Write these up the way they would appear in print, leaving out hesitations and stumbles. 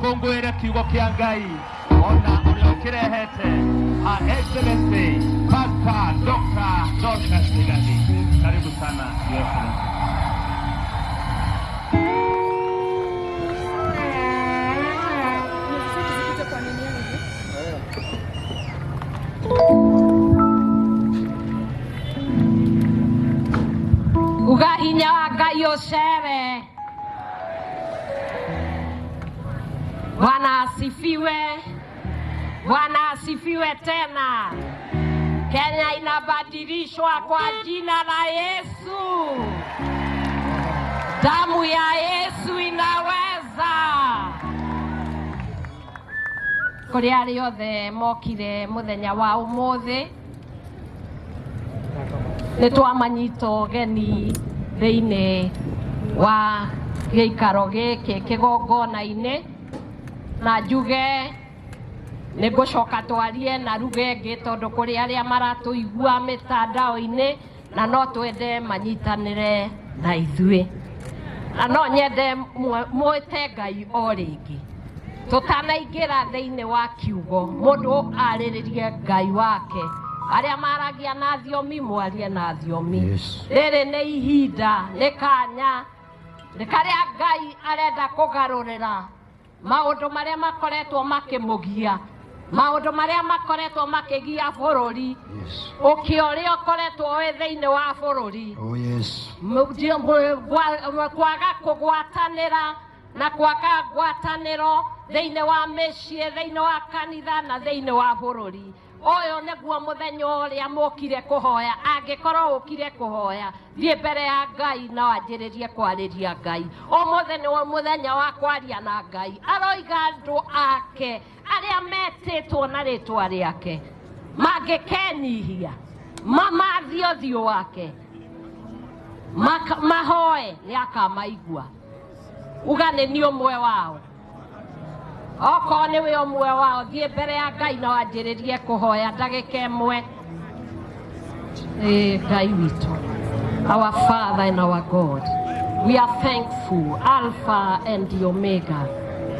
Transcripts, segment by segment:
Tũkũngũĩre kiugo kĩa Ngai ona ũrĩa ũkĩrehete, Her Excellency Pastor Dr. Dorcas Rigathi. Karibu sana, Your Excellency. Zipite kwa nini yangu? Uga hinya wa Ngai ũcere. Bwana asifiwe. Bwana asifiwe tena. Kenya inabadilishwa kwa jina la Yesu. Damu ya Yesu inaweza. Kũrĩ arĩa othe mokire mũthenya wa ũmũthĩ, nĩ twamanyita ũgeni thĩinĩ wa gĩikaro gĩkĩ kĩgongona-inĩ, na njuge nĩ ngũcoka twarie na ruga ĩngĩ tondũ kũrĩ arĩa maratũigua mĩtandao-inĩ na no twende manyitanĩre na ithuĩ, na no nyende mwĩte Ngai o rĩngĩ tũtanaingĩra thĩinĩ wa kiugo, mũndũ arĩrĩrie Ngai wake. Arĩa maragia na thiomi, mwarie na thiomi. Rĩrĩ nĩ ihinda, nĩ kanya, nĩ karĩa Ngai arenda kũgarũrĩra maũndũ marĩa makoretwo makĩmũgia, maũndũ marĩa makoretwo makĩgia bũrũri, ũkĩ ũrĩa ũkoretwo wĩ thĩinĩ wa bũrũri. Kwaga kũgwatanĩra na kwaga ngwatanĩro thĩinĩ wa mĩciĩ, thĩinĩ wa kanitha na thĩinĩ wa bũrũri ũyũ. Nĩguo mũthenya ũrĩa mũkire kũhoya. Angĩkorwo ũkire kũhoya, thiĩ mbere ya Ngai na wanjĩrĩrie kwarĩria Ngai. Ũmũthĩ nĩ mũthenya wa kwaria na Ngai. Aroiga andũ ake arĩa metĩtwo na rĩtwa rĩake mangĩkenyihia, mamathie ũthiũ wake, mahoe, nĩ akamaigua. Uga nĩ niĩ ũmwe wao. Okorwo nĩwe ũmwe wao, thiĩ mbere ya Ngai na wanjĩrĩrie kũhoya ndagĩka ĩmwe. Ĩ Ngai witũ, our Father and our God, we are thankful. Alpha and the Omega,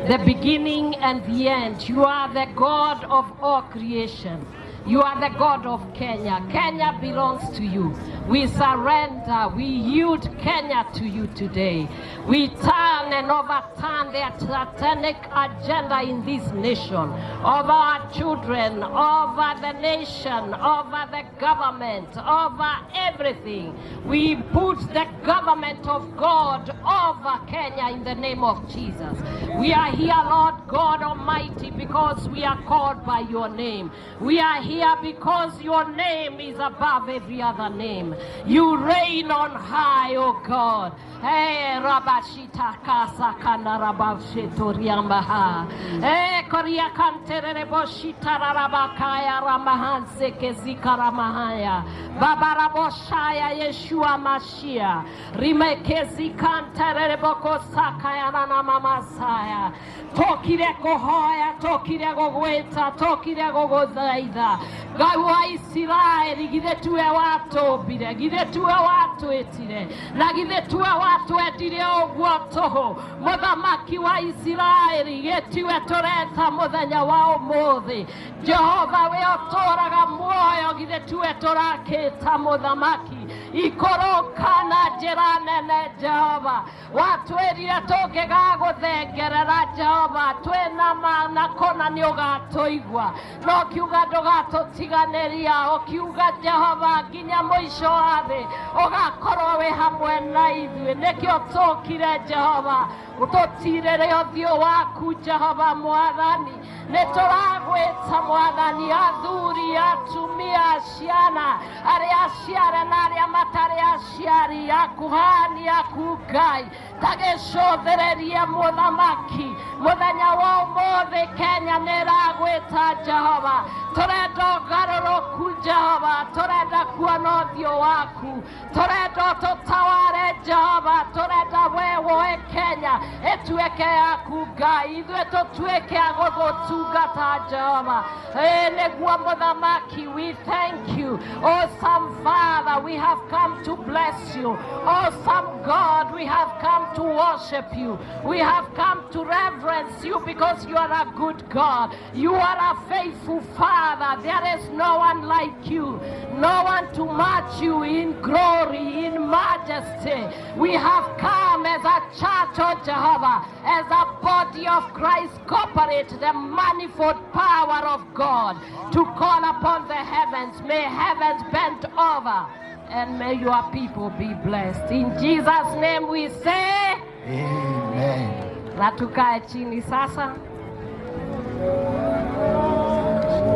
the beginning and the end, you are the God of all creation. You are the God of Kenya. Kenya belongs to you. We surrender. We yield Kenya to you today. We turn and overturn the satanic agenda in this nation, over our children, over the nation, over the government, over everything. We put the government of God over Kenya in the name of Jesus. We are here, Lord God Almighty, because we are called by your name. We are here because your name is above every other name. You reign on high, O God. Hey, Rabashita kasa kana rabashitoriambaha. Hey, Korea kanterere boshita rabakaya ramahanse kezika ramahaya. Babaraboshaya Yeshua Mashia. Rimekezi kanterere boko sakaya na mamasaya. Tokire kũhoya, tokire gũgwĩta, tokire gũgũthaitha. Ngai wa Isiraeli, githĩ tiwe watũmbire? Githĩ tiwe watwĩtire? Na githĩ tiwe watwendire ũguo tũhũ? Mũthamaki wa Isiraeli, gĩtiwe tũreta mũthenya wa ũmũthĩ? Jehova we ũtũraga muoyo, githĩ tiwe tũrakĩta? Mũthamaki, ikũrũka na njĩra nene. Jehova, watwĩrire tũngĩgagũthengerera, Jehova, twĩna ma na kũna nĩ ũgatũigua, no ũkiuga ndũgatũtiganĩria. Ũkiuga, Jehova, nginya mũico wa thĩ ũgakorwo wĩ hamwe na ithuĩ. Nĩkĩo tũkire, Jehova, tũtirĩre ũthiũ waku. Jehova Mwathani, nĩ tũragwĩta Mwathani. Athuri, atumia, ciana, arĩa aciare na arĩa matarĩ aciari, akuhani aku, Ngai, tagĩcũthĩrĩrie mũthamaki mũthenya wa ũmũthĩ. Kenya. Kenya nĩ ĩragwĩta Jehova. Tũrenda ũgarũrũku Jehova, tũrenda kuona ũthiũ waku, tũrenda ũtũtaware Jehova, tũrenda we woe Kenya ĩtuĩke yaku Ngai, ithuĩ tũtuĩke a gũgũtungata Jehova. Ĩĩ nĩguo mũthamaki, we thank you. Awesome Father, we have come to bless you. Awesome God, we have come to worship you. We have come to reverence you because you are a good God. You are a faithful Father. There is no one like you, no one to match you in glory, in majesty. We have come as a church, oh Jehovah, as a body of Christ corporate, the manifold power of God, to call upon the heavens. May heavens bend over and may your people be blessed. In Jesus' name we say, Amen. Na tukae chini sasa.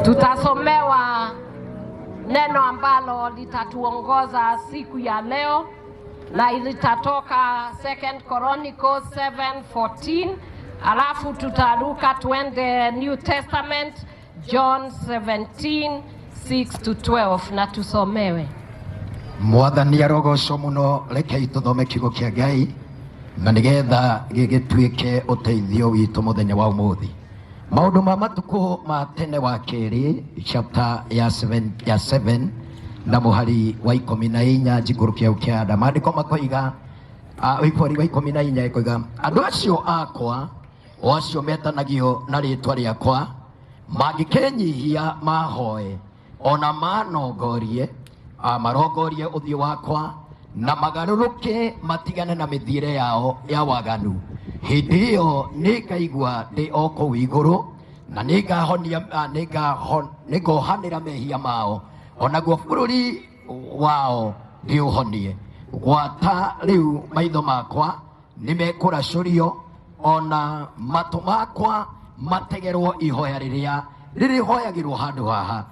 Tutasomewa neno ambalo litatuongoza siku ya leo na litatoka Second Chronicles 7:14, alafu tutaruka tuende New Testament John 17:6 to 12 na tusomewe. Mwathani arogocwo muno. Rekei tuthome kiugo kia Ngai na nigetha gĩgĩtuĩke ũteithio witũ mũthenya wa ũmũthĩ. Maũndũ ma matukũ ma tene wa kerĩ, chapter ya 7, ya 7 na mũhari wa 14 njikũrũkia ũkĩanda, maandĩko makoiga, mũhari wa 14 ĩkoiga, andũ acio akwa, o acio metanagio na rĩtwa rĩakwa, mangĩkenyihia mahoe ona manongorie, marongorie ũthiũ wakwa na magarũrũke matigane na mĩthiĩre yao ya waganu, hĩndĩ ĩyo nĩngaigua ndĩ o kũu igũrũ na nĩngahonia, nĩngohanĩra mehia mao, onaguo bũrũri wao ndĩũhonie. Gwata rĩu maitho makwa nĩmekũracũrio ona matũ makwa mategerwo ihoya rĩrĩa rĩrĩhoyagĩrwo handũ haha,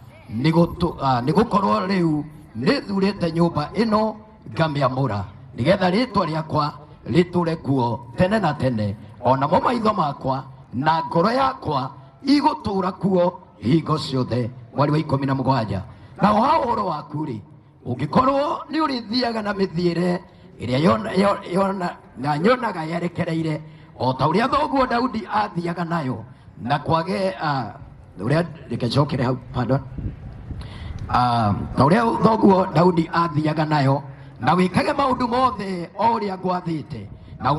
nĩgũkorwo rĩu nĩthurĩte nyũmba ĩno ngamĩamũra nĩgetha rĩtwa rĩakwa rĩtũre kuo tene na tene, onamo maitho makwa na ngoro yakwa igũtũũra kuo hingo ciothe. Mwari wa 17, naho ha ũhoro waku rĩ, ũngĩkorwo nĩ ũrĩthiaga na mĩthiĩre ĩrĩa na nyonaga yerekereire o ta ũrĩa thoguo Daudi athiaga nayo na kwage, ũrĩa, reke njokere hau, pardon, ta ũrĩa thoguo Daudi athiaga nayo, na wĩkage maũndũ mothe o ũrĩa ngwathĩte na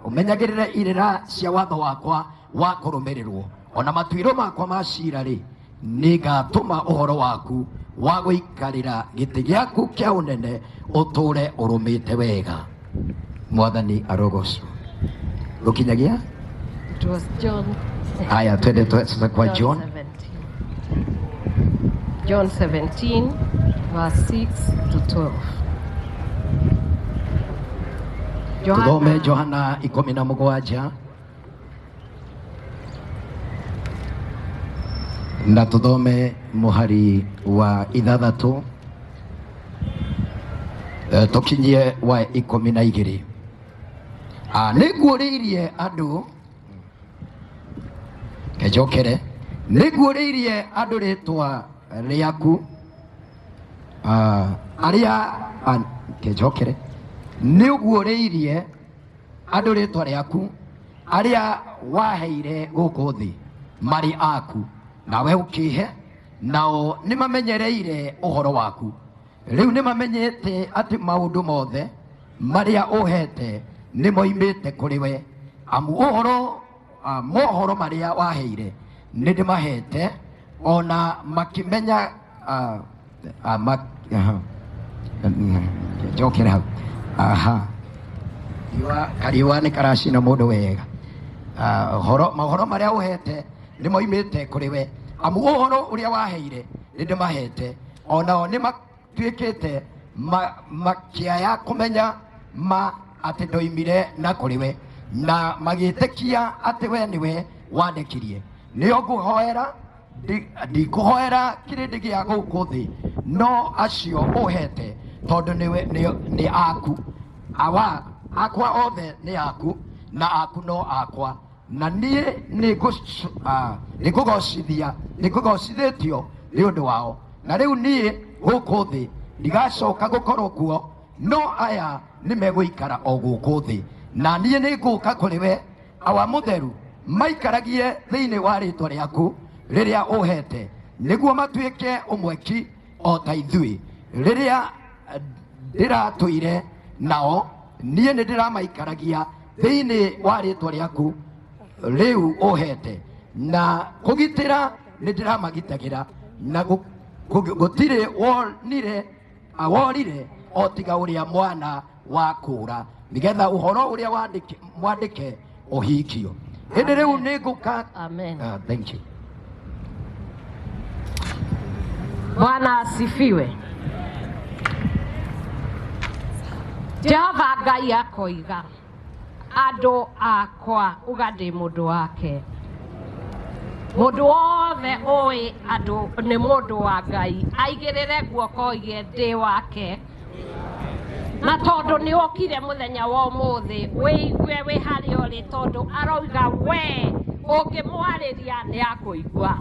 ũmenyagĩrĩre irĩra cia watho wakwa wa kũrũmĩrĩrwo ona matuĩro makwa ma cira rĩ, nĩngatũma ũhoro waku wa gũikarĩra gĩtĩ gĩaku kĩa ũnene ũtũũre ũrũmĩte wega. Mwathani arogocwo. Gũkinyagia It was John. Haya, twende sasa kwa John. 17. John 17 verse 6 to 12. Tuthome Johana 17 na tuthome mũhari wa 6, tũkinyie wa 12. Nĩnguũrĩirie andũ, kenjokere, nĩnguũrĩirie andũ rĩtwa rĩaku, arĩa, kenjokere, nĩũguũrĩirie andũ rĩtwa rĩaku arĩa waheire gũkũ thĩ marĩ aku, nawe ũkĩhe, nao nĩmamenyereire ũhoro waku. Rĩu nĩmamenyete atĩ maũndũ mothe marĩa ũhete nĩmoimĩte kũrĩ we, amu ũhoro, mohoro marĩa waheire nĩndĩmahete, ona makĩmenya, aha. Njokere hau, aha, riũa kariũa nĩ karacina mũndũ wega. Ũhoro, mohoro marĩa ũhete nĩmoimĩte kũrĩ we, amu ũhoro ũrĩa waheire nĩndĩmahete, onao nĩmatuĩkĩte makĩaya kũmenya ma atĩ ndoimire na kũrĩ we, na magĩtĩkia atĩ we nĩwe wandekirie. Nĩo ngũhoera, ndikũhoera kĩrĩndĩ gĩa gũkũ thĩ, no acio ũhete, tondũ nĩ aku. Awa akwa othe nĩ aku, na aku no akwa. Na niĩ nĩngũgocithia nĩngũgocithĩtio nĩ ũndũ wao. Na rĩu niĩ gũkũ thĩ ndigacoka gũkorwo kuo, no aya nĩmegũikara o gũkũ thĩ, na niĩ nĩngũka kũrĩ we. Awa mũtheru, maikaragie thĩinĩ wa rĩtwa rĩaku rĩrĩa ũhete, nĩguo matuĩke ũmwe ki o ta ithuĩ. Rĩrĩa ndĩratũire nao, niĩ nĩ ndĩramaikaragia thĩinĩ wa rĩtwa rĩaku rĩu ũhete, na kũgitĩra nĩ ndĩramagitagĩra, na gũtirĩ wonire aworire o tiga ũrĩa mwana wa kũũra, nĩgetha ũhoro ũrĩa mwandĩke ũhingio. Hĩndĩ rĩu nĩ ngũka. Amen. Thank you. Bwana asifiwe. Jehova Ngai akoiga andũ akwa, uga ndĩ mũndũ wake. Mũndũ wothe ũĩ andũ nĩ mũndũ wa Ngai aigĩrĩre guoko oige ndĩ wake. Na tondũ nĩ okire mũthenya wa ũmũthĩ, wĩigue wĩ harĩa ũrĩ, tondũ aroiga we ũngĩmwarĩria nĩ akũigua.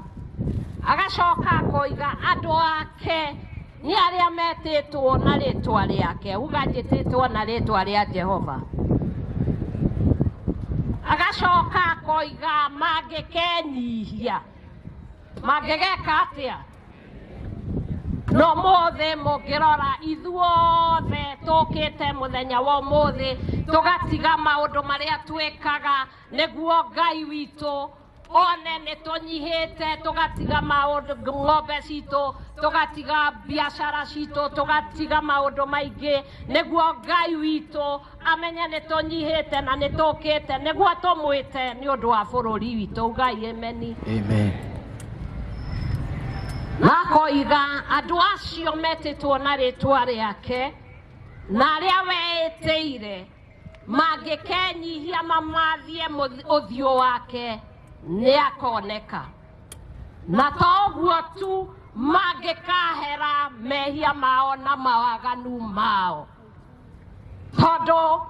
Agacoka akoiga andũ ake nĩ arĩa metĩtwo na rĩtwa rĩake. Uga njĩtĩtwo na rĩtwa rĩa Jehova. Agacoka akoiga mangĩkenyihia, mangĩgeka atĩa? No mũthĩ mũngĩrora ithuothe tũkĩte mũthenya wa ũmũthĩ tũgatiga maũndũ marĩa twĩkaga nĩguo Ngai witũ one nĩ tũnyihĩte, tũgatiga maũndũ, ng'ombe citũ, tũgatiga biacara citũ, tũgatiga maũndũ maingĩ nĩguo Ngai witũ amenye nĩ tũnyihĩte na nĩ tũkĩte nĩguo tũmwĩte nĩ ũndũ wa bũrũri witũ. Ngai ameni. Amen. Na akoiga andũ acio metĩtwo na rĩtwa rĩake na arĩa weĩtĩire mangĩkenyihia mamathie ũthiũ wake nĩ akoneka. Na to ũguo tu, mangĩkahera mehia mao na mawaganu mao, tondũ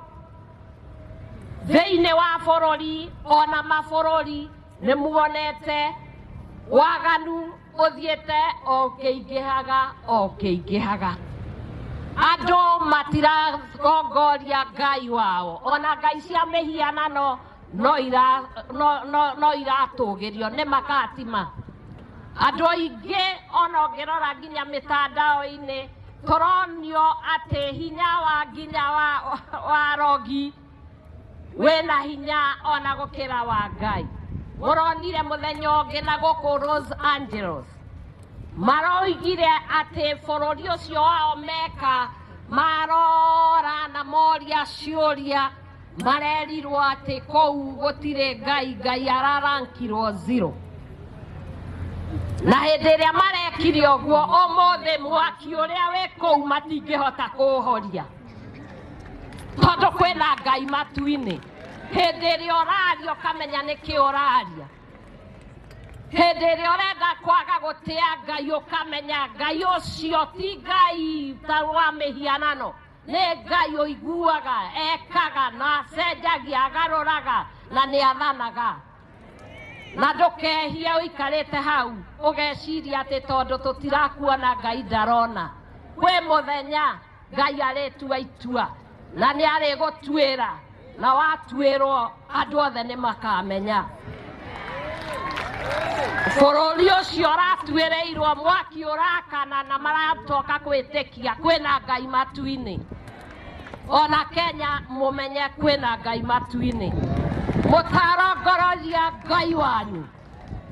thĩinĩ wa bũrũri ona mabũrũri nĩ muonete waganu ũthiĩte o ũkĩingĩhaga o ũkĩingĩhaga. Andũ matirarongoria Ngai wao, ona ngai cia mĩhianano no iratũgĩrio nĩ makatima. Andũ aingĩ ona ũngĩrora nginya mĩtandao-inĩ tũronio atĩ hinya wa nginya wa rogi wĩna hinya ona gũkĩra wa Ngai. Mũronire mũthenya ũngĩ na gũkũ Los Angeles maroigire atĩ bũrũri ũcio wao meka marora na moria ciũria, marerirwo atĩ kũu gũtirĩ Ngai, Ngai ararankirwo zero. Na hĩndĩ ĩrĩa marekire ũguo, ũmũthĩ mwaki ũrĩa wĩ kũu matingĩhota kũũhoria, tondũ kwĩna Ngai matu-inĩ. Hĩndĩ ĩrĩa ũraria ũkamenya nĩkĩ ũraria. Hĩndĩ ĩrĩa ũrenda kwaga gũtĩa Ngai ũkamenya Ngai ũcio ti Ngai ta wa mĩhianano, nĩ Ngai ũiguaga, ekaga na acenjagia, agarũraga na nĩ athanaga. Na ndũkehie ũikarĩte hau ũgeciria atĩ tondũ tũtirakuona Ngai ndarona. Kwĩ mũthenya Ngai arĩtua itua na nĩ arĩgũtuĩra, na watuĩrwo andũ othe nĩ makamenya. Bũrũri ũcio ũratuĩrĩirwo mwaki ũrakana na maratoka kwĩtĩkia kwĩna Ngai matu-inĩ. Ona Kenya mũmenye kwĩna Ngai matu-inĩ. Mũtarongororia Ngai wanyu,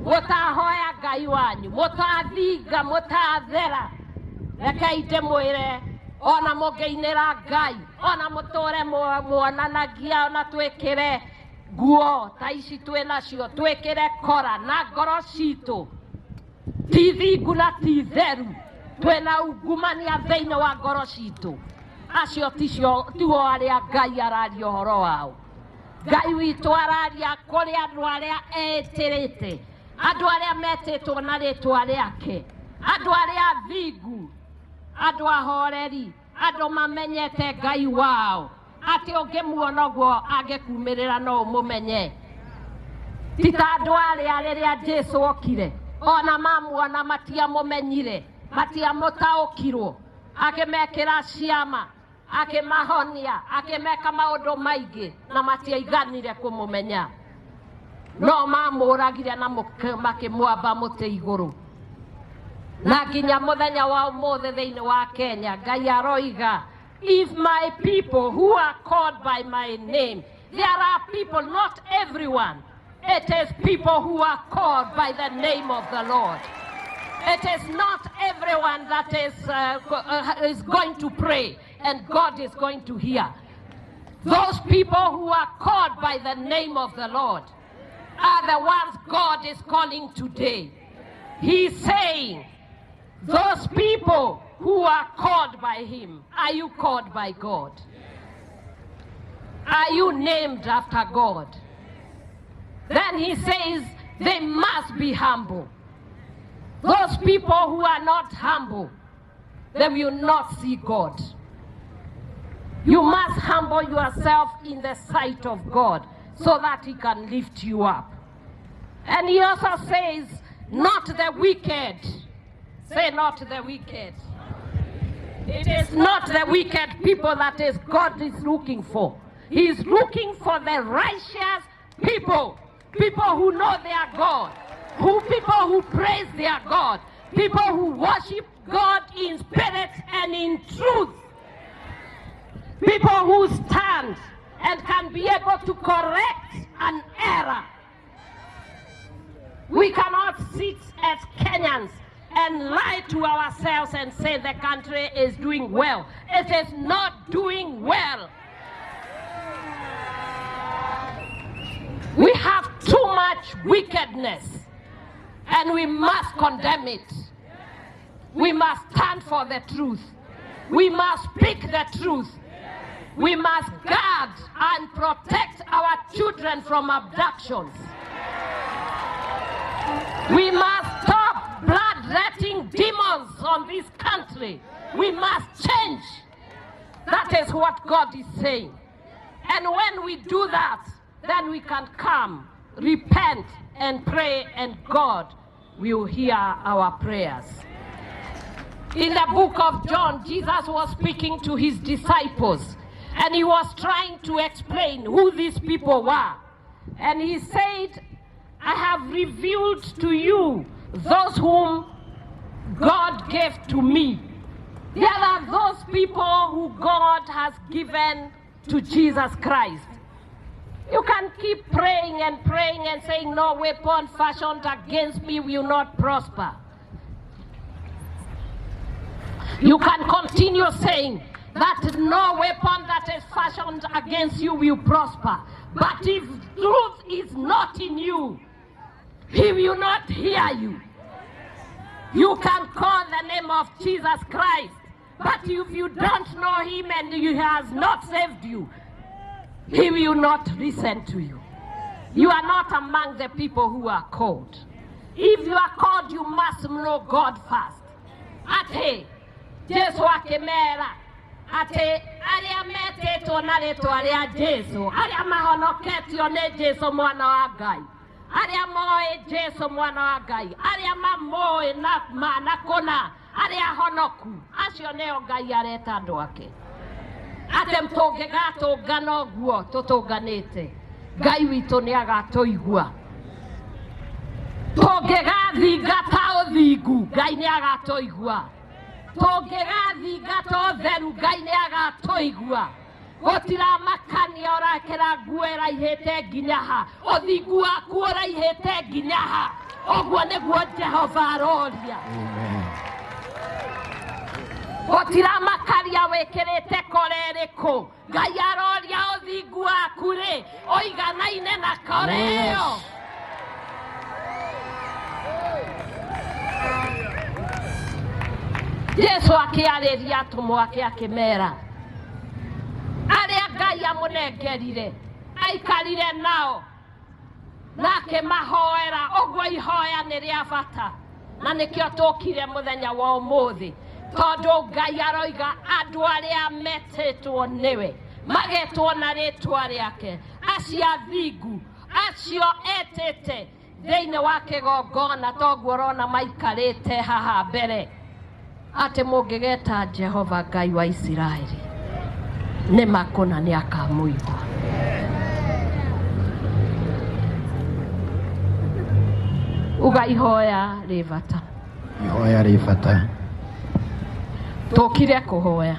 mũtahoya Ngai wanyu, mũtathinga, mũtathera. Rekei ndĩmwĩre, ona mũngĩinĩra Ngai, ona mũtũre muonanagia, ona twĩkĩre nguo ta ici twĩ nacio, twĩkĩre kora na ngoro citũ ti thingu na ti theru, twĩna ungumania thĩinĩ wa ngoro citũ. Acio tiwo arĩa Ngai araria ũhoro wao. Ngai witũ araria kũrĩ andũ arĩa etĩrĩte, andũ arĩa metĩtwo na rĩtwa rĩake, andũ arĩa thingu, andũ ahoreri, andũ mamenyete Ngai wao, atĩ ũngĩmuona ũguo angĩkumĩrĩra no ũmũmenye. Ti ta andũ arĩa rĩrĩa Jesu okire ona mamuona matiamũmenyire, matiamũtaũkirwo, akĩmekĩra ciama, akĩmahonia, akĩmeka maũndũ maingĩ na matiaiganire kũmũmenya, no mamũragire na makĩmwamba mũtĩ igũrũ. Na nginya mũthenya wa ũmũthĩ thĩinĩ wa Kenya, Ngai aroiga, if my people who are called by my name. There are people, not everyone. It is people who are called by the name of the Lord. It is not everyone that is going to pray and God is going to hear. Those people who are called by the name of the Lord are the ones God is calling today. He's saying, those people who are called by Him, are you called by God? Are you named after God? Then he says they must be humble. Those people who are not humble, they will not see God. You must humble yourself in the sight of God so that He can lift you up. And he also says, not the wicked. Say, not the wicked. It is not the wicked people that is God is looking for. He is looking for the righteous people, people who know their God, who people who praise their God, people who worship God in spirit and in truth. People who stand and can be able to correct an error. We cannot sit as Kenyans and lie to ourselves and say the country is doing well. It is not doing well. We have too much wickedness and we must condemn it. We must stand for the truth. We must speak the truth. We must guard and protect our children from abductions. We must stop bloodletting demons on this country. We must change. That is what God is saying. And when we do that, then we can come, repent, and pray, and God will hear our prayers. In the book of John, Jesus was speaking to his disciples, and he was trying to explain who these people were. And he said, I have revealed to you those whom God gave to me. There are those people who God has given to Jesus Christ. You can keep praying and praying and saying, no weapon fashioned against me will not prosper. You can continue saying that no weapon that is fashioned against you will prosper. But if truth is not in you, he will not hear you. You can call the name of Jesus Christ, but if you don't know him and he has not saved you, he will not listen to you. You are not among the people who are called. If you are called, you must know God first. Atĩ Jesu akĩmera atĩ arĩa metĩtwo na rĩtwa rĩa Jesu, arĩa mahonoketio nĩ Jesu mwana wa Ngai, arĩa moĩ Jesu mwana wa Ngai, arĩa mamũĩ na ma na kũna, arĩa honoku, acio nĩo Ngai areta andũ ake. Atĩ tũngĩgatũngana ũguo tũtũnganĩte, Ngai witũ nĩ agatũigua. Tũngĩgathingata ũthingu, Ngai nĩ agatũigua. Tũngĩgathingata ũtheru, Ngai nĩ agatũigua. Gũtiramakania ũrekĩra nguo ĩraihĩte nginya ha, ũthingu waku ũraihĩte nginya ha. Ũguo nĩguo Jehova aroria. Amen. Gũtiramakaria wĩkĩrĩte kora ĩrĩkũ, Ngai aroria ũthingu waku rĩ ũiganaine na kora ĩyo. Yes. Jesu akĩarĩria atũmwo ake akĩmera arĩa Ngai amũnengerire aikarire nao na akĩmahoera. Ũguo ihoya nĩ rĩa bata, na nĩkĩo tũkire mũthenya wa ũmũthĩ, tondũ Ngai aroiga andũ arĩa metĩtwo nĩwe magetwo na rĩtwa rĩake, acio athingu, Acio etĩte thĩinĩ wa kĩgongona toguo ũrona maikarĩte haha mbere atĩ mũngĩgeta Jehova Ngai wa Isiraeli nĩ makũna nĩ akamũigua. Uga ihoya rĩ bata. Ihoya rĩ bata. Tũkire kũhoya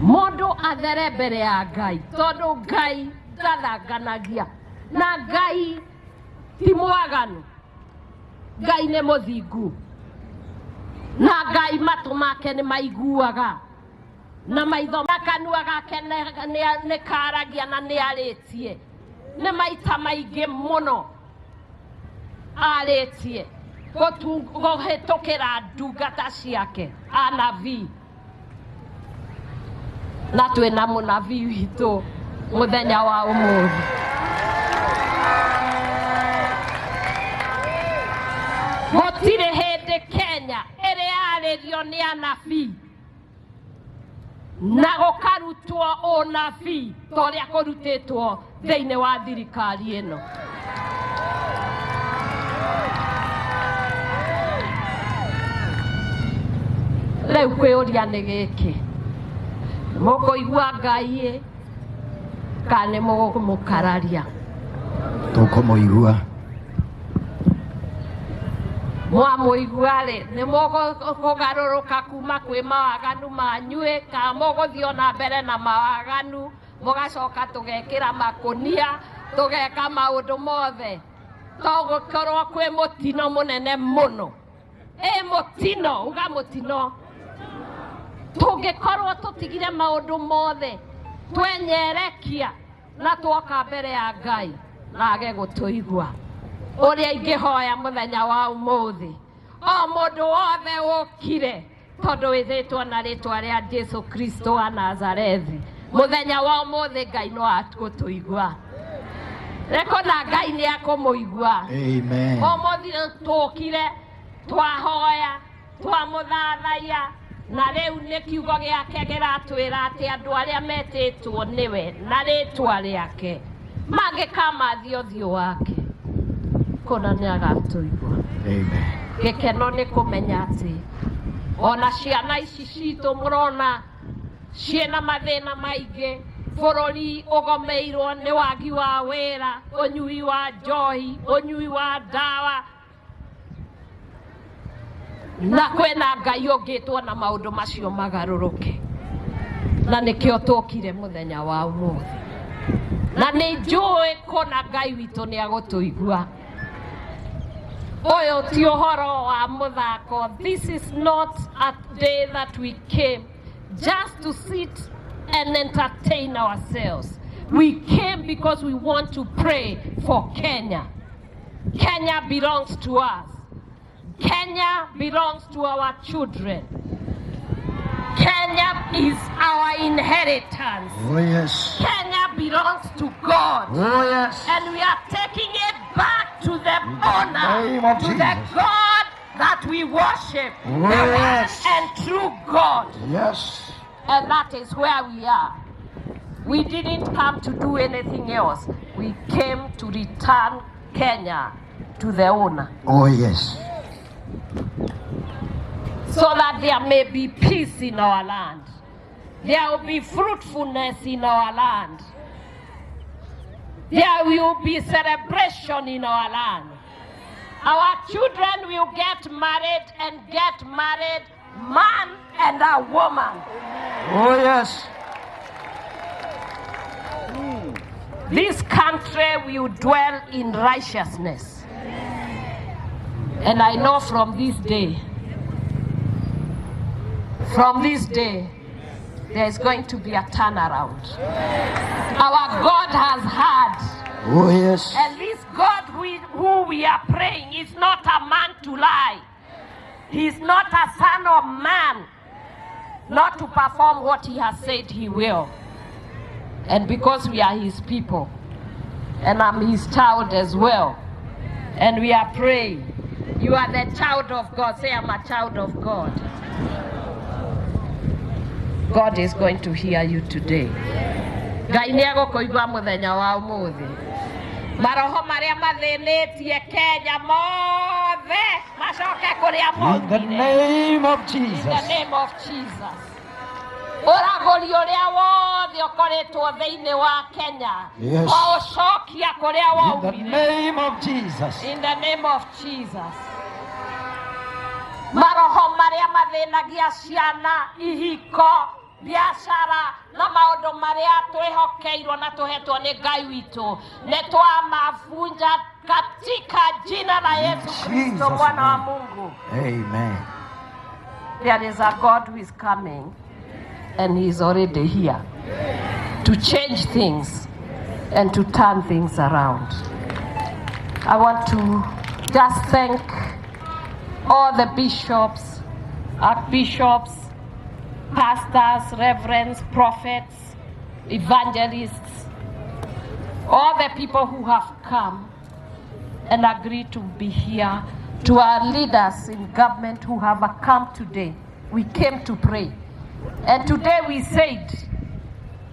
mũndũ athere mbere ya Ngai tondũ Ngai ndathanganagia na Ngai ti mwaganu. Ngai nĩ mũthingu na Ngai matũ make nĩ maiguaga na maitho na kanua gake nĩ karagia na nĩ arĩtie nĩ maita maingĩ mũno arĩtie kũhĩtũkĩra ndungata ciake anabii na twĩna mũnabii witũ mũthenya wa ũmũthĩ. Gũtirĩ hĩndĩ Kenya ĩrĩ yarĩrio nĩ anabii na gũkarutwo ũnabii ta ũrĩa kũrutĩtwo thĩinĩ wa thirikari ĩno. Rĩu kwĩũria nĩ gĩkĩ, mũkũigua Ngai ĩ kana nĩ mũkũmũkararia? Tũkũmũigua. Mwamũigua rĩ, nĩ mũkũgarũrũka kuma kwĩ mawaganu manyu ĩ kana mũgũthiĩ ona mbere na mawaganu mũgacoka tũgekĩra makũnia tũgeka maũndũ mothe to gũkorwo kwĩ mũtino mũnene mũno ĩ mũtino uga mũtino tũngĩkorwo tũtigire maũndũ mothe twenyerekia na twoka mbere ya Ngai na age gũtũigua. Ũrĩa ingĩhoya mũthenya wa ũmũthĩ o mũndũ wothe ũkire tondũ wĩthĩtwo na rĩtwa rĩa Jesu Kristo wa Nazarethi mũthenya wa ũmũthĩ Ngai no agũtũigua. Reko na Ngai nĩ akũmũigua. Amen. Ũmũthĩ tũkire twahoya twamũthathaiya na rĩu nĩ kiugo gĩake kĩratwĩra atĩ andũ arĩa metĩtwo nĩwe na rĩtwa rĩake mangĩkamathia ũthiũ wake kũna nĩ agatũigua. Amen. Gĩkeno nĩ kũmenya atĩ ona ciana ici citũ mũrona ciĩna mathĩna maingĩ bũrũri ũgomeirwo nĩ wagi wa wĩra ũnyui wa njohi ũnyui wa ndawa na kwĩna Ngai ũngĩtwo na maũndũ macio magarũrũke na nĩkĩo tũkire mũthenya wa ũmũthĩ na nĩ njũĩ kũna Ngai witũ nĩ agũtũigua. Ũyũ ti ũhoro wa mũthako. This is not a day that we came just to sit and entertain ourselves. We came because we want to pray for Kenya. Kenya belongs to us. Kenya belongs to our children. Kenya is our inheritance. Oh yes. Kenya belongs to God. Oh yes. And we are taking it back to the owner, name of to the Jesus. God that we worship, Oh, the one yes. and true God. Yes. And that is where we are. We didn't come to do anything else. We came to return Kenya to the owner Oh yes. so that there may be peace in our land. There will be fruitfulness in our land. There will be celebration in our land. Our children will get married and get married, man and a woman. Oh yes. This country will dwell in righteousness. And I know from this day, there is going to be a turnaround. Our God has heard. Oh yes. And this God who we are praying is not a man to lie. He is not a son of man not to perform what he has said he will. And because we are his people, and I'm his child as well, and we are praying. You are the child of God. Say, I'm a child of God. God is going to hear you today. Ngai nĩ egũkũigua mũthenya wa ũmũthĩ. Maroho maria mathĩnĩtie Kenya mothe macoke kũrĩa In the maumire. name of In the Jesus. name of Jesus. Ũragũri ũrĩa wothe ũkoretwo thĩinĩ wa Kenya Yes. waũcokia kũrĩa In the waumire. name of Jesus. In the name of Jesus. Maroho marĩa mathĩnagia ciana, ihiko, biacara na maũndũ marĩa twĩhokeirwo na tũhetwo nĩ Ngai witũ nĩ twamabunja katika jina la Yesu Kristo Jesus' mwana wa name. Mungu. Amen. There is a God who is coming and he is already here to change things and to turn things around. I want to just thank all the bishops, archbishops, pastors, reverends, prophets, evangelists, all the people who have come and agreed to be here, to our leaders in government who have come today. We came to pray. And today we said,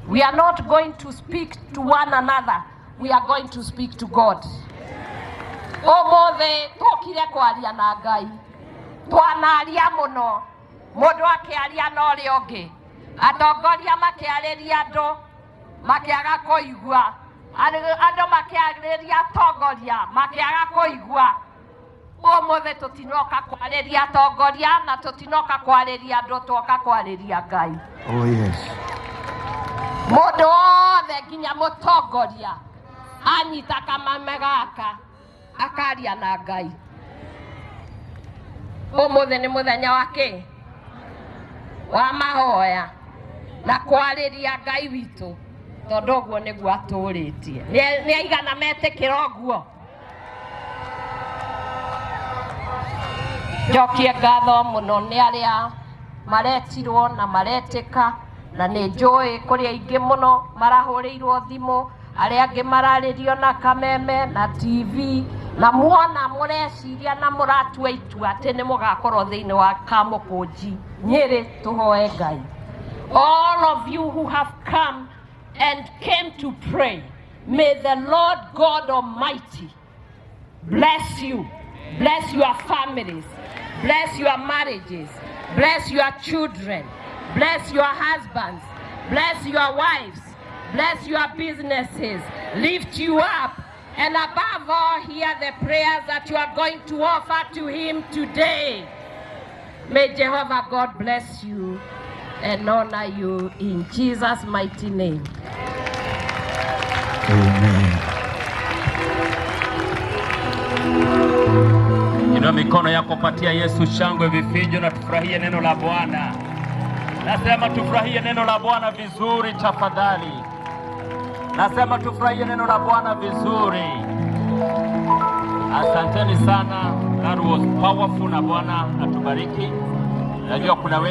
we are not going to speak to one another, we are going to speak to God. Ũmũthĩ tũkire kwaria na Ngai. Twanaria mũno, mũndũ akĩaria na ũrĩa ũngĩ, atongoria makĩarĩria andũ makĩaga kũigua, andũ makĩarĩria atongoria makĩaga kũigua. Ũmũthĩ tũtinoka kwarĩria atongoria na tũtinoka kwarĩria andũ, twoka kwarĩria Ngai. Oh, yes. Mũndũ wothe nginya mũtongoria anyita kamame gaka akaria na Ngai. Ũmũthĩ nĩ mũthenya wa kĩ? Wa mahoya na kwarĩria Ngai witũ tondũ ũguo nĩguo atũrĩtie. Nĩ aigana metĩkĩra ũguo? Njokie ngatho mũno nĩ arĩa maretirwo na maretĩka, na nĩ njũĩ kũrĩ aingĩ mũno marahũrĩirwo thimũ, arĩa angĩ mararĩrio na kameme na TV, na muona mũreciria na mũratua itua atĩ nĩ mũgakorwo thĩinĩ wa Kamũkũnji Nyĩrĩ. Tũhoe Ngai. All of you who have come and came to pray, may the Lord God Almighty bless you, bless your families, bless your marriages, bless your children, bless your husbands, bless your wives, bless your businesses, lift you up, and above all, hear the prayers that you are going to offer to Him today. May Jehovah God bless you and honor you in Jesus' mighty name. Amen. Inua mikono yako, patia Yesu shangwe, vifijo na tufurahie neno la Bwana. Nasema tufurahie neno la Bwana vizuri tafadhali. Nasema tufurahie neno la Bwana vizuri. Asanteni sana. That was powerful na Bwana atubariki. Najua kuna we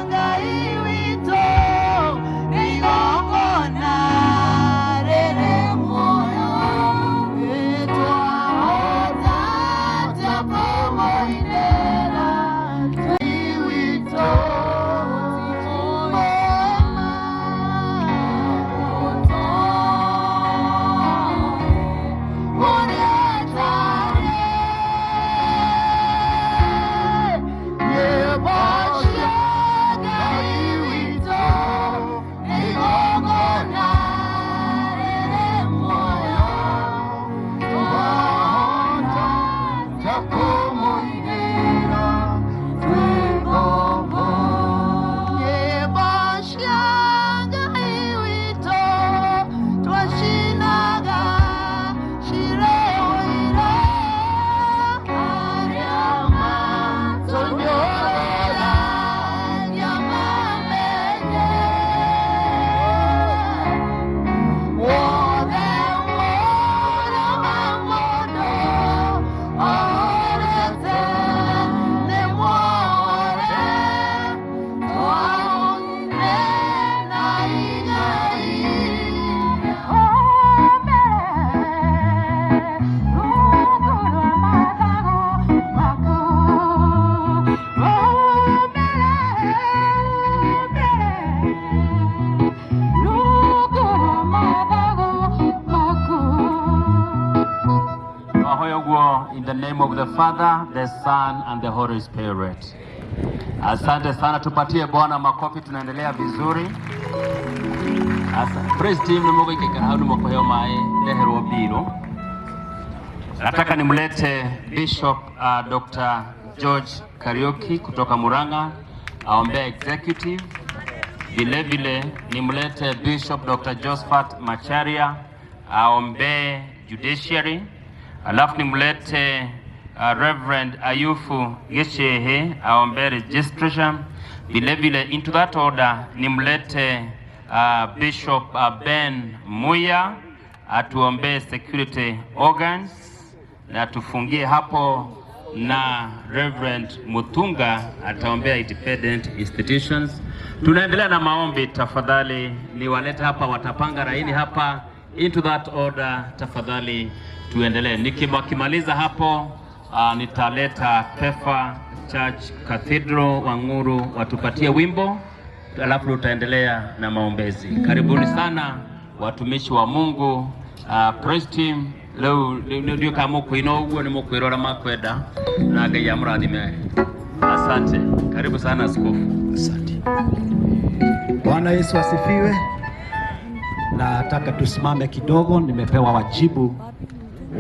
Ngai witũ, nĩ ubatizo in the name of the Father, the Son and the Holy Spirit. Asante sana, tupatie Bwana makofi, tunaendelea vizuri. Asa, praise team nĩmũgũikara hau nĩmũkũheo maĩ ndeherwo mbirũ. Nataka nimlete Bishop Dr. George Kariuki kutoka Murang'a aombee executive. Vile vile nimlete Bishop Dr. Josephat Macharia aombee judiciary, alafu nimlete Reverend Ayufu Geshehe aombee registration. Vile vile into that order nimlete Bishop Ben Muya atuombee security organs na tufungie hapo na Reverend Mutunga ataombea independent institutions. Tunaendelea na maombi, tafadhali niwalete hapa, watapanga laini hapa into that order, tafadhali tuendelee. Nikimaliza hapo nitaleta Pefa Church Cathedral Wang'uru watupatie wimbo, alafu tutaendelea na maombezi. Karibuni sana watumishi wa Mungu. Praise team leo ndio kama mukwina uguo ni mukwirora makwenda na Ngai amurathime. Asante, karibu sana askofu. Asante. Bwana Yesu asifiwe. Nataka tusimame kidogo, nimepewa wajibu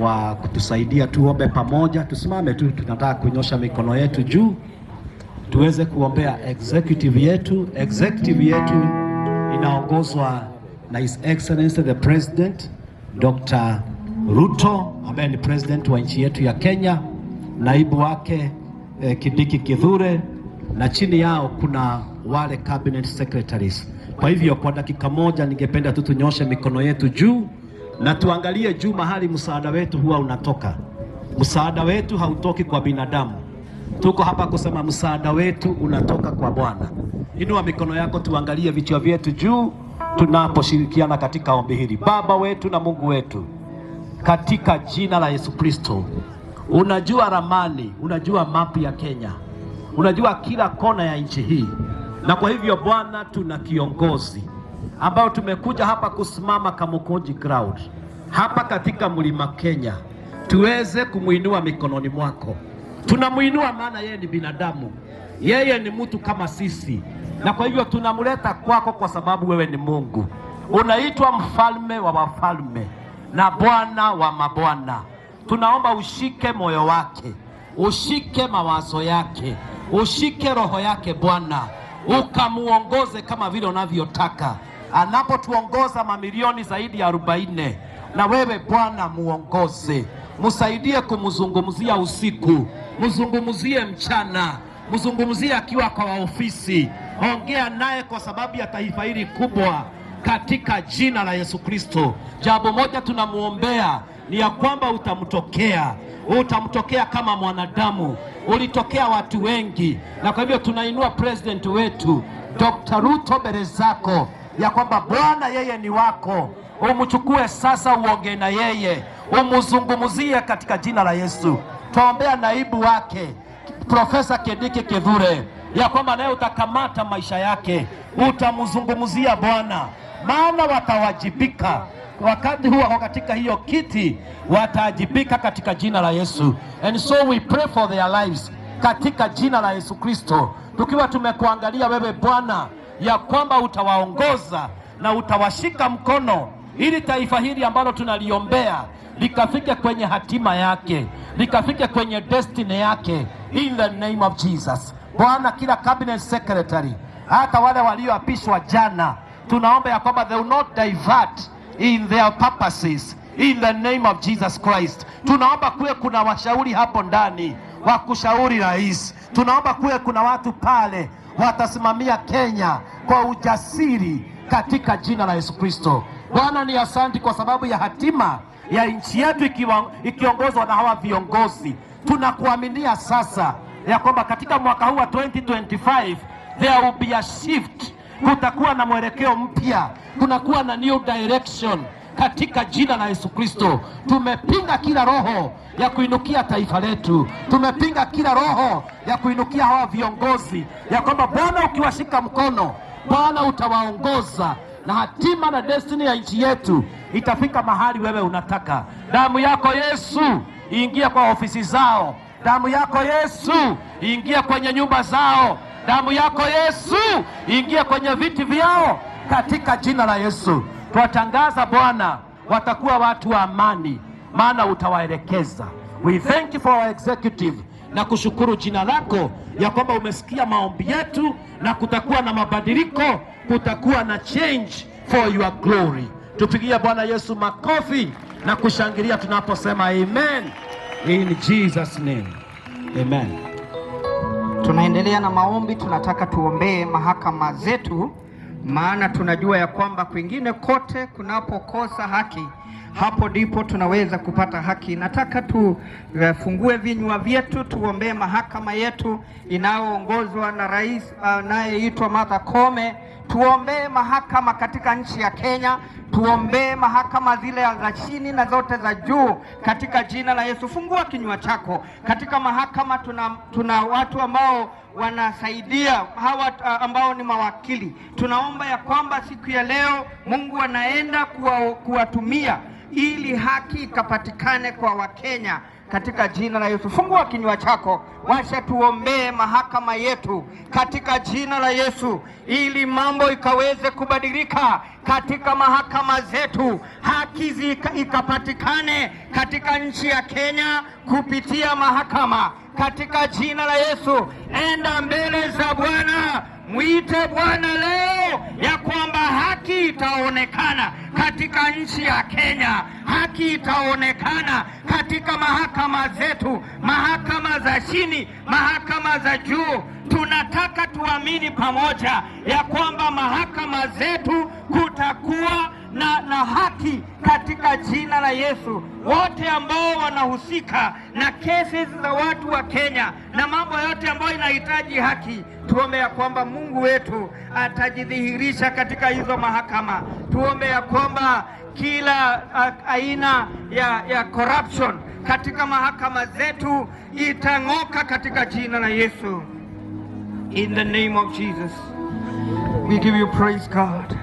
wa kutusaidia tuombe pamoja. Tusimame tu, tunataka kunyosha mikono yetu juu tuweze kuombea executive yetu. Executive yetu inaongozwa na His Excellency the President Dr. Ruto ambaye ni president wa nchi yetu ya Kenya, naibu wake Kindiki Kithure, na chini yao kuna wale cabinet secretaries. Kwa hivyo kwa dakika moja ningependa tu tunyoshe mikono yetu juu na tuangalie juu mahali msaada wetu huwa unatoka. Msaada wetu hautoki kwa binadamu. Tuko hapa kusema msaada wetu unatoka kwa Bwana. Inua mikono yako tuangalie vichwa vyetu juu tunaposhirikiana katika ombi hili. Baba wetu na Mungu wetu, katika jina la Yesu Kristo, unajua ramani, unajua mapu ya Kenya, unajua kila kona ya nchi hii, na kwa hivyo Bwana, tuna kiongozi ambao tumekuja hapa kusimama Kamukunji ground hapa katika mlima Kenya, tuweze kumuinua mikononi mwako. Tunamuinua maana yeye ni binadamu, yeye ni mtu kama sisi, na kwa hivyo tunamleta kwako kwa sababu wewe ni Mungu. Unaitwa mfalme wa wafalme na Bwana wa mabwana. Tunaomba ushike moyo wake, ushike mawazo yake, ushike roho yake Bwana, ukamuongoze kama vile unavyotaka. Anapotuongoza mamilioni zaidi ya 40, na wewe Bwana muongoze, msaidie kumzungumzia usiku, mzungumzie mchana, mzungumzie akiwa kwa ofisi, ongea naye kwa sababu ya taifa hili kubwa, katika jina la Yesu Kristo. Jambo moja tunamuombea ni ya kwamba utamtokea, utamtokea kama mwanadamu, ulitokea watu wengi, na kwa hivyo tunainua president wetu Dr. Ruto mbele zako, ya kwamba Bwana yeye ni wako, umchukue sasa, uongee na yeye, umzungumzie katika jina la Yesu. Twaombea naibu wake Profesa Kindiki Kithure, ya kwamba naye utakamata maisha yake, utamzungumzia Bwana, maana watawajibika wakati huo wako katika hiyo kiti, wataajibika katika jina la Yesu. And so we pray for their lives katika jina la Yesu Kristo, tukiwa tumekuangalia wewe Bwana, ya kwamba utawaongoza na utawashika mkono ili taifa hili ambalo tunaliombea likafike kwenye hatima yake, likafike kwenye destiny yake, in the name of Jesus. Bwana, kila cabinet secretary, hata wale walioapishwa jana, tunaomba ya kwamba they will not divert in their purposes in the name of Jesus Christ. Tunaomba kuwe kuna washauri hapo ndani wa kushauri rais. Tunaomba kuwe kuna watu pale watasimamia Kenya kwa ujasiri katika jina la Yesu Kristo. Bwana ni asanti kwa sababu ya hatima ya nchi yetu ikiongozwa na hawa viongozi. Tunakuaminia sasa ya kwamba katika mwaka huu wa 2025 there will be a shift, kutakuwa na mwelekeo mpya, kunakuwa na new direction katika jina la Yesu Kristo. Tumepinga kila roho ya kuinukia taifa letu, tumepinga kila roho ya kuinukia hawa viongozi, ya kwamba Bwana ukiwashika mkono, Bwana utawaongoza na hatima na destiny ya nchi yetu itafika mahali wewe unataka. Damu yako Yesu ingia kwa ofisi zao. Damu yako Yesu ingia kwenye nyumba zao. Damu yako Yesu ingia kwenye viti vyao, katika jina la Yesu. Twatangaza Bwana, watakuwa watu wa amani, maana utawaelekeza. We thank you for our executive na kushukuru jina lako ya kwamba umesikia maombi yetu na kutakuwa na mabadiliko, kutakuwa na change for your glory. Tupigie Bwana Yesu makofi na kushangilia tunaposema amen in Jesus name. Amen. Tunaendelea na maombi. Tunataka tuombee mahakama zetu, maana tunajua ya kwamba kwingine kote kunapokosa haki, hapo ndipo tunaweza kupata haki. Nataka tufungue vinywa vyetu tuombee mahakama yetu inayoongozwa na rais anayeitwa Martha Koome. Tuombee mahakama katika nchi ya Kenya, tuombee mahakama zile za chini na zote za juu katika jina la Yesu. Fungua kinywa chako. Katika mahakama tuna watu ambao wanasaidia hawa ambao ni mawakili. Tunaomba ya kwamba siku ya leo Mungu anaenda kuwatumia ili haki ikapatikane kwa Wakenya katika jina la Yesu. Fungua kinywa chako, washa tuombee mahakama yetu katika jina la Yesu, ili mambo ikaweze kubadilika katika mahakama zetu, haki ikapatikane katika nchi ya Kenya kupitia mahakama katika jina la Yesu. Enda mbele za Bwana, mwite Bwana leo ya kwamba haki itaonekana katika nchi ya Kenya, haki itaonekana katika mahakama zetu, mahakama za chini, mahakama za juu. Tunataka tuamini pamoja ya kwamba mahakama zetu kutakuwa na haki katika jina la Yesu. Wote ambao wanahusika na kesi za watu wa Kenya na mambo yote ambayo inahitaji haki, tuombe ya kwamba Mungu wetu atajidhihirisha katika hizo mahakama. Tuombe ya kwamba kila aina ya corruption katika mahakama zetu itang'oka katika jina la Yesu. In the name of Jesus, we give you praise, God.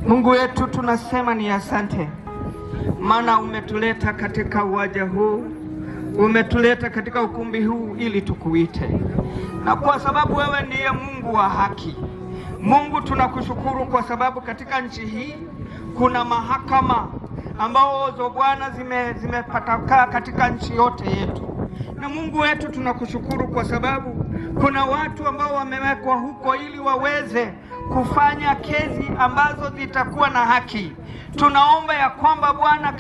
Mungu wetu, tunasema ni asante, maana umetuleta katika uwanja huu, umetuleta katika ukumbi huu ili tukuite, na kwa sababu wewe ndiye Mungu wa haki. Mungu, tunakushukuru kwa sababu katika nchi hii kuna mahakama ambazo Bwana zimepatakaa katika nchi yote yetu. Na Mungu wetu, tunakushukuru kwa sababu kuna watu ambao wamewekwa huko ili waweze kufanya kesi ambazo zitakuwa na haki. Tunaomba ya kwamba Bwana,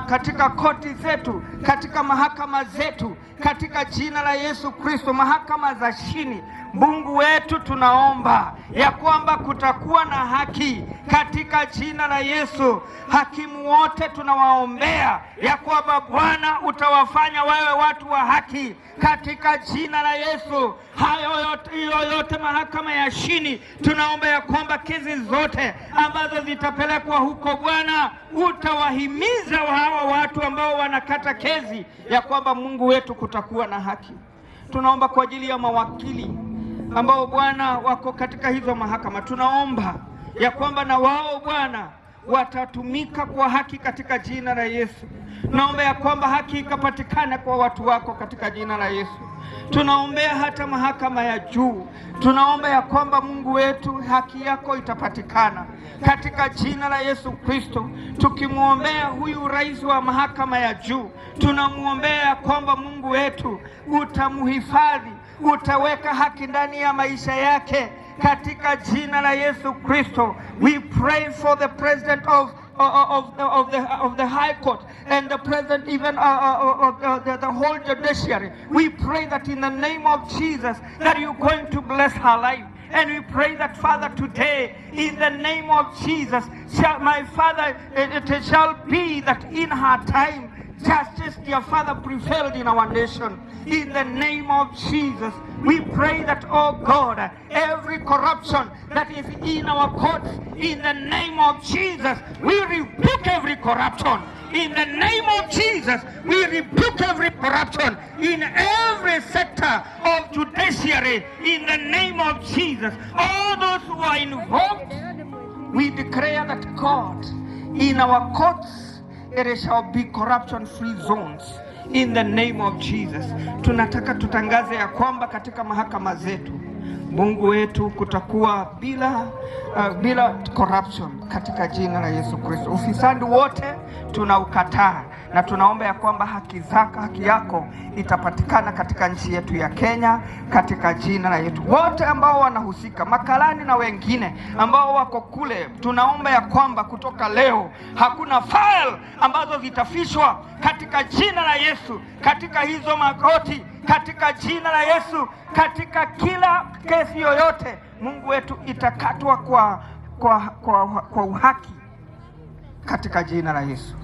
katika koti zetu, katika mahakama zetu, katika jina la Yesu Kristo, mahakama za chini, Mungu wetu, tunaomba ya kwamba kutakuwa na haki katika jina la Yesu. Hakimu wote tunawaombea ya kwamba Bwana utawafanya wawe watu wa haki katika jina la Yesu. Hayo yote, hiyo yote mahakama ya chini, tunaomba ya kwamba kesi zote ambazo zitapelekwa huko Bwana utawahimiza hawa watu ambao wanakata kesi ya kwamba Mungu wetu kutakuwa na haki. Tunaomba kwa ajili ya mawakili ambao Bwana wako katika hizo mahakama, tunaomba ya kwamba na wao Bwana watatumika kwa haki katika jina la Yesu. Naomba ya kwamba haki ikapatikana kwa watu wako katika jina la Yesu. Tunaombea hata mahakama ya juu, tunaomba ya kwamba Mungu wetu haki yako itapatikana katika jina la Yesu Kristo. Tukimwombea huyu rais wa mahakama ya juu, tunamwombea ya kwamba Mungu wetu utamhifadhi, utaweka haki ndani ya maisha yake katika jina la Yesu Kristo. We pray for the president of the High Court and the president even of the whole judiciary. We pray that in the name of Jesus that you're going to bless her life. And we pray that, Father, today, in the name of Jesus, shall, my Father, it shall be that in her time, justice, dear Father, prevailed in our nation. In the name of Jesus, we pray that, oh God, every corruption that is in our courts, in the name of Jesus, we rebuke every corruption. In the name of Jesus, we rebuke every corruption in every sector of judiciary. In the name of Jesus, all those who are involved, we declare that God, in our courts, It shall be corruption free zones in the name of Jesus. Tunataka tutangaze ya kwamba katika mahakama zetu, Mungu wetu, kutakuwa bila corruption katika jina la Yesu Kristo. Ufisadi wote tunaukataa na tunaomba ya kwamba haki zako, haki yako itapatikana katika nchi yetu ya Kenya katika jina la Yesu. Wote ambao wanahusika, makarani na wengine ambao wako kule, tunaomba ya kwamba kutoka leo hakuna file ambazo zitafishwa katika jina la Yesu, katika hizo makoti, katika jina la Yesu, katika kila kesi yoyote, Mungu wetu, itakatwa kwa uhaki katika jina la Yesu.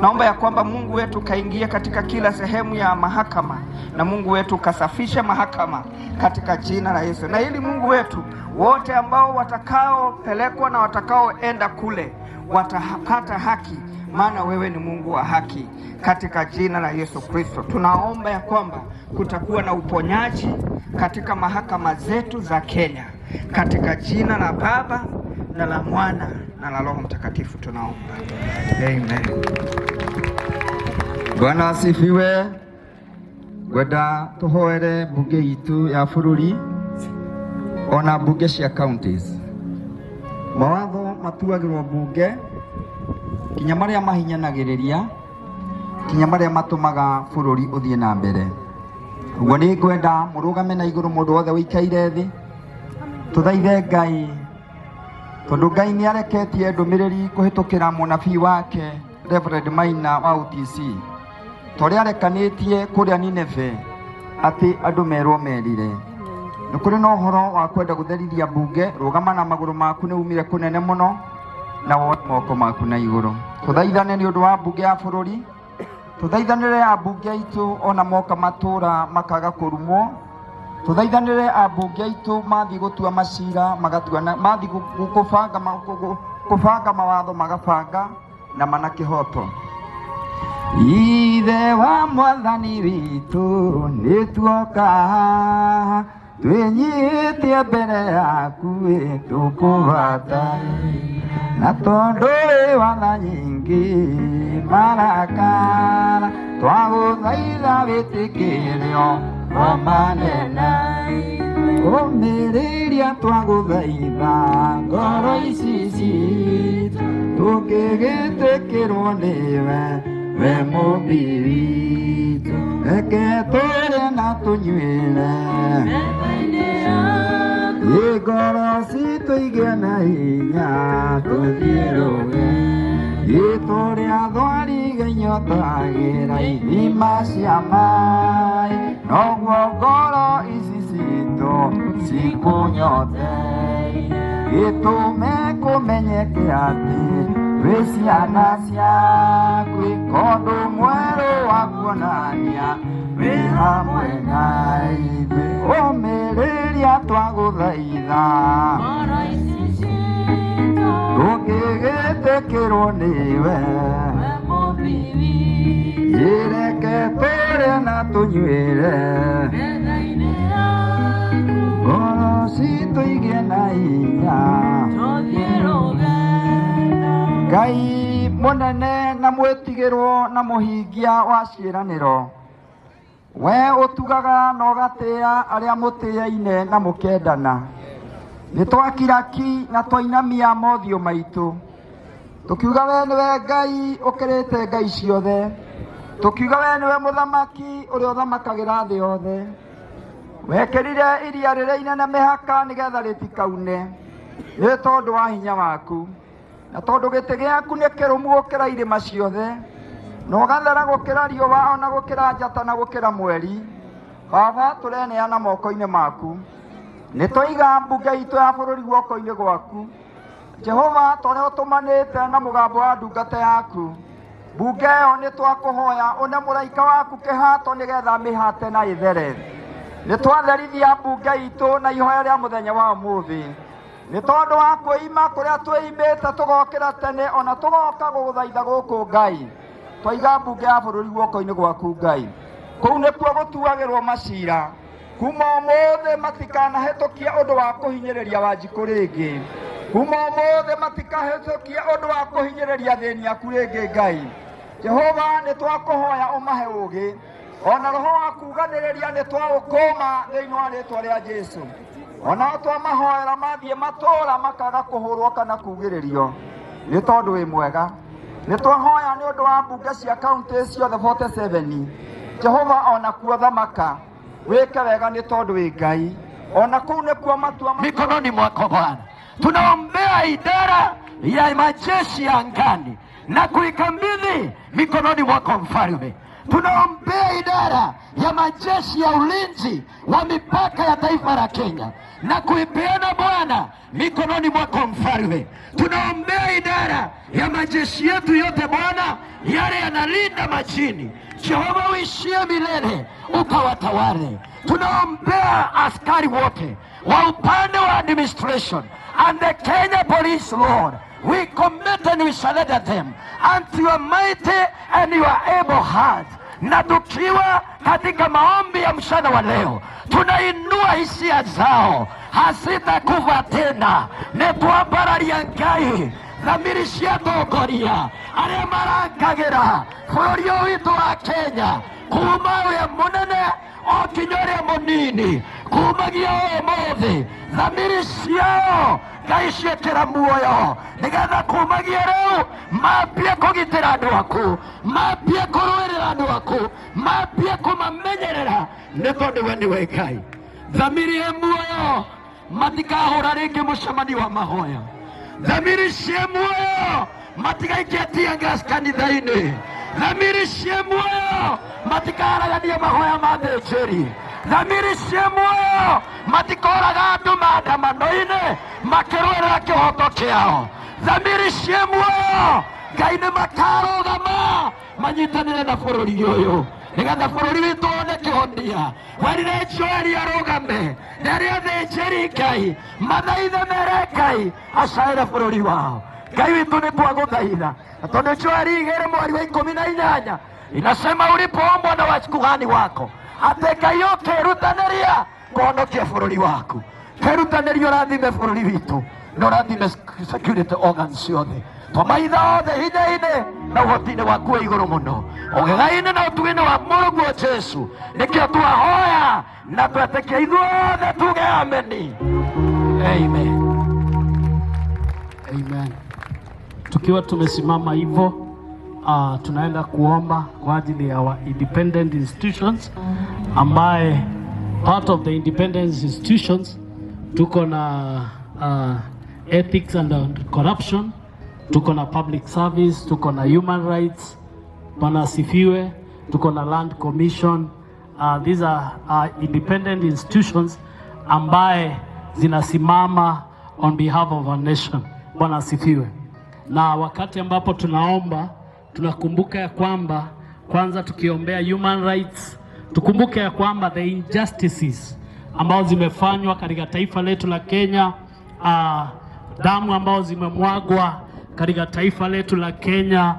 Naomba ya kwamba Mungu wetu kaingia katika kila sehemu ya mahakama na Mungu wetu kasafisha mahakama katika jina la Yesu. Na ili Mungu wetu, wote ambao watakaopelekwa na watakaoenda kule watapata haki, maana wewe ni Mungu wa haki katika jina la Yesu Kristo. Tunaomba ya kwamba kutakuwa na uponyaji katika mahakama zetu za Kenya katika jina la Baba na la Mwana na la Roho Mtakatifu tunaomba. Amen. Bwana asifiwe. Ngwenda tuhoere mbunge itu ya bururi ona mbunge cia counties. Mawatho matuagirwo mbunge kinya maria mahinyanagĩrĩria, kinya maria matumaga bururi uthie na mbere. Ũguo nĩ ngwenda mũrũgame na igũrũ mũndũ wothe ũikaire thĩ, tũthaithe Ngai, tondũ Ngai nĩ areketie ndũmĩrĩri kũhĩtũkĩra mũnabii wake Reverend Maina wa UTC, ta ũrĩa arekanĩtie kũrĩa Nineve atĩ andũ merwo merire. Nĩ kũrĩ na ũhoro wa kwenda gũtherithia mbunge. Rũgama na magũrũ maku, nĩ umire kũnene mũno, na woe moko maku na igũrũ. Tũthaithane nĩ ũndũ wa mbunge ya bũrũri, tũthaithanĩre ambunge aitũ ona moka matũra makaga kũrumwo, tũthaithanĩre ambunge aitũ mathiĩ gũtua macira magatua, mathiĩ kũbanga mawatho magabanga na mana kĩhoto. Ithe wa mwathani witũ, nĩ tuoka haha twĩnyihĩtie mbere yaku, tũkũbata na tondũ wĩ watha nyingĩ marakara, twagũthaitha wĩtĩkĩrio manene ũmĩrĩria, twagũthaitha ngoro ici citũ tũngĩgĩtĩkĩrwo nĩwe, we mũmbi witũ, reke tũrĩe na tũnyuĩre ĩ ngoro citũ igĩe na hinya tũthiĩ rũgendo ĩ tũrĩa thwariga inyotagĩra ithima cia maĩ, noguo ngoro ici citũ cikũnyoteire, gĩtũme kũmenyeke atĩ twĩ ciana ciaku, kũndũ mwerũ wa kuonania wĩ hamwe na ithuĩ. Ũmĩrĩria, twagũthaitha tũngĩgĩtĩkĩrwo nĩwe, ĩreke tũrĩe na tũnyuĩre ngoro citũ igĩe na hinya. Ngai mũnene na mwĩtigĩrwo na mũhingia wa ciĩranĩro, we ũtugaga na ũgatĩĩa arĩa mũtĩaine na mũkendana, nĩ twakira ki na twainamia mothiũ maitũ tũkiuga we nĩwe Ngai ũkĩrĩte ngai ciothe, tũkiuga we nĩwe mũthamaki ũrĩa ũthamakagĩra thĩ yothe. Wekĩrire iria rĩrĩa inene mĩhaka nĩgetha rĩtikaune, nĩ tondũ wa hinya waku, na tondũ gĩtĩ gĩaku nĩ kĩrũmu gũkĩra irĩma ciothe, na ũgathera gũkĩra riũa ona gũkĩra njata na gũkĩra mweri. Baba, tũreneana moko-inĩ maku, nĩ twaiga mbunge itũ ya bũrũri guoko-inĩ gwaku. Jehova, torĩa ũtũmanĩte na mũgambo wa ndungata yaku, mbunge ĩyo nĩ twakũhoya ũne mũraika waku kĩhato nĩgetha mĩhate na ĩthere. Nĩ twatherithia mbunge itũ na ihoya rĩa mũthenya wa ũmũthĩ, nĩ tondũ wa kwĩima kũrĩa twĩimĩte tũgokĩra tene ona tũgoka gũgũthaitha gũkũ. Ngai, twaiga mbunge ya bũrũri guoko-inĩ gwaku. Ngai, kũu nĩkuo gũtuagĩrwo macira. Kuma ũmũthĩ matikanahĩtũkia ũndũ wa kũhinyĩrĩria Wanjikũ rĩngĩ, kuma ũmũthĩ matikahĩtũkia ũndũ wa kũhinyĩrĩria athĩni aku rĩngĩ. Ngai, Jehova nĩ twakũhoya ũmahe ũũgĩ ona roho wa kuganĩrĩria nĩ twaũkũma thĩinĩ wa rĩtwa rĩa Jesu. Onao twamahoera mathiĩ matũũra makaga kũhũrwo kana kugĩrĩrio nĩ tondũ wĩ mwega. Nĩ twahoya nĩ ũndũ wa mbunge cia kaunti ciothe 47. Jehova ona kuo thamaka wĩke wega nĩ tondũ wĩ Ngai, ona kũu nĩkuo matua mikononi mwako Bwana. Tunaombea idara ya majeshi ya angani na kuikabidhi mikononi mwako Mfalme. Tunaombea idara ya majeshi ya ulinzi wa mipaka ya taifa la Kenya na kuipeana Bwana mikononi mwako Mfalme. Tunaombea idara ya majeshi yetu yote Bwana, yale yanalinda majini. Jehova uishie milele ukawatawale. Tunaombea askari wote wa upande wa administration and the Kenya Police, Lord. We commit and we surrender them unto your mighty and your able hand. Na tukiwa katika maombi ya mchana wa leo, tunainua hisia zao, hazitakufa tena. Nĩ twambararia Ngai thamiri cia atongoria arĩa marangagĩra bũrũri ũyũ witũ wa Kenya, kuma ũrĩa mũnene o kinya ũrĩa mũnini, kumagia ũmũthĩ thamiri ciao Ngai ciĩkĩra muoyo, nĩgetha kumagia rĩu mambie kũgitĩra andũ aku, mambie kũrũĩrĩra andũ aku, mambie kũmamenyerera, nĩ tondũ we nĩwe Ngai. Thamiri ĩ muoyo matikahũra rĩngĩ mũcemanio wa mahoya. Thamiri cie muoyo matigaikia tear gas kanitha-inĩ. Thamiri cie muoyo matikaragania mahoya ma thĩnjĩri. Thamiri cie muoyo matikoraga andũ maandamano-inĩ makĩrũĩrĩra kĩhoto kĩao. Thamiri cie muoyo Ngai nĩ makarũgama manyitanĩre na bũrũri ũyũ nĩgetha bũrũri witũ wone kĩhonia. Werire Joeli arũgame na arĩa athĩnjĩri Ngai mathaithe mere Ngai acaĩre bũrũri wao. Ngai witũ nĩ twagũthaitha, na tondũ Joeli 2 mweri wa 18 inasema ulipoombwa na wakuhani wako atĩ Ngai ũkĩrutanĩria kũhonokia bũrũri waku, kĩrutanĩria ũrathime bũrũri witũ na ũrathime security organs ciothe. Twamaitha othe hinya-inĩ na ũhoti-inĩ waku wa igũrũ mũno, ũgega-inĩ na ũtugi-inĩ wa mũrũguo Jesu, nĩkĩo twahoya na twetĩkia ithuothe tuge ameni. Amen. Amen. Tukiwa tumesimama hivyo, tunaenda kuomba kwa ajili ya our independent institutions, ambaye part of the independent institutions tuko na ethics and corruption, tuko na public service, tuko na human rights, Bwana asifiwe, tuko na land commission. These are independent institutions ambaye zinasimama on behalf of our nation. Bwana asifiwe. Na wakati ambapo tunaomba, tunakumbuka ya kwamba kwanza tukiombea human rights, tukumbuke ya kwamba the injustices ambazo zimefanywa katika taifa letu la Kenya, damu ambazo zimemwagwa katika taifa letu la Kenya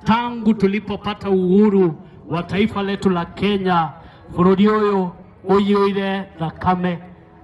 tangu tulipopata uhuru wa taifa letu la Kenya, bũrũri ũyũ ũiyũire thakame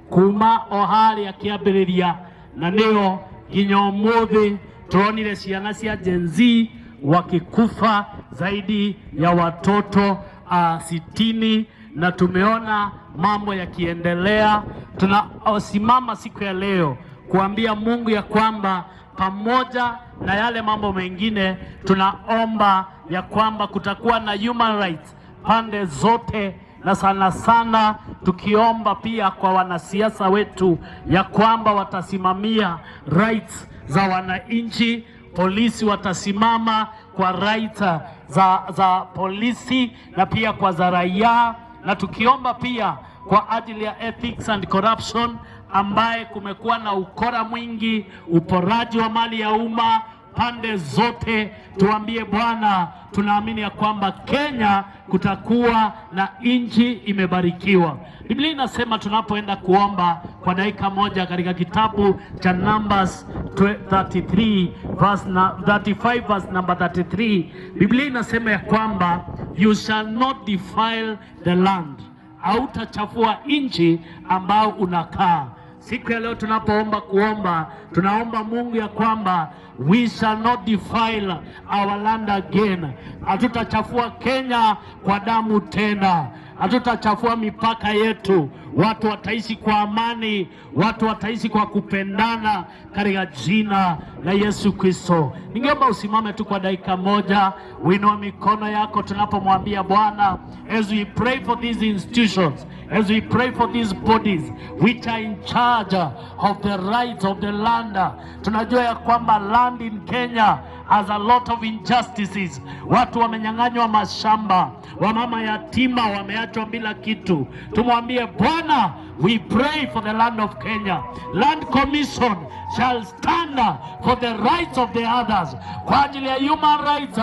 kuma o harĩa kĩambĩrĩria, na nĩyo nginya ũmũthĩ turonire ciana cia Gen Z wakikufa zaidi ya watoto 60 na tumeona mambo yakiendelea. Tunasimama siku ya leo kuambia Mungu ya kwamba pamoja na yale mambo mengine, tunaomba ya kwamba kutakuwa na human rights pande zote, na sana sana tukiomba pia kwa wanasiasa wetu ya kwamba watasimamia rights za wananchi, polisi watasimama kwa rights za polisi na pia kwa za raia, na tukiomba pia kwa ajili ya ethics and corruption, ambaye kumekuwa na ukora mwingi, uporaji wa mali ya umma pande zote. Tuambie Bwana, tunaamini ya kwamba Kenya kutakuwa na nchi imebarikiwa. Biblia inasema tunapoenda kuomba kwa dakika moja katika kitabu cha Numbers 33 verse 35 verse number 33, Biblia inasema ya kwamba you shall not defile the land, hautachafua nchi ambao unakaa. Siku ya leo tunapoomba kuomba, tunaomba Mungu ya kwamba we shall not defile our land again. Hatutachafua Kenya kwa damu tena, hatutachafua mipaka yetu. Watu wataishi kwa amani, watu wataishi kwa kupendana katika jina la Yesu Kristo. Ningeomba usimame tu kwa dakika moja, uinue mikono yako tunapomwambia Bwana, as we pray for these institutions, as we pray for these bodies which are in charge of the rights of the land. Tunajua ya kwamba land in Kenya has a lot of injustices. Watu wamenyang'anywa mashamba, wamama yatima wameachwa bila kitu. Tumwambie Bwana, we pray for the land of Kenya. Land Commission shall stand for the rights of the others, kwa ajili ya human rights.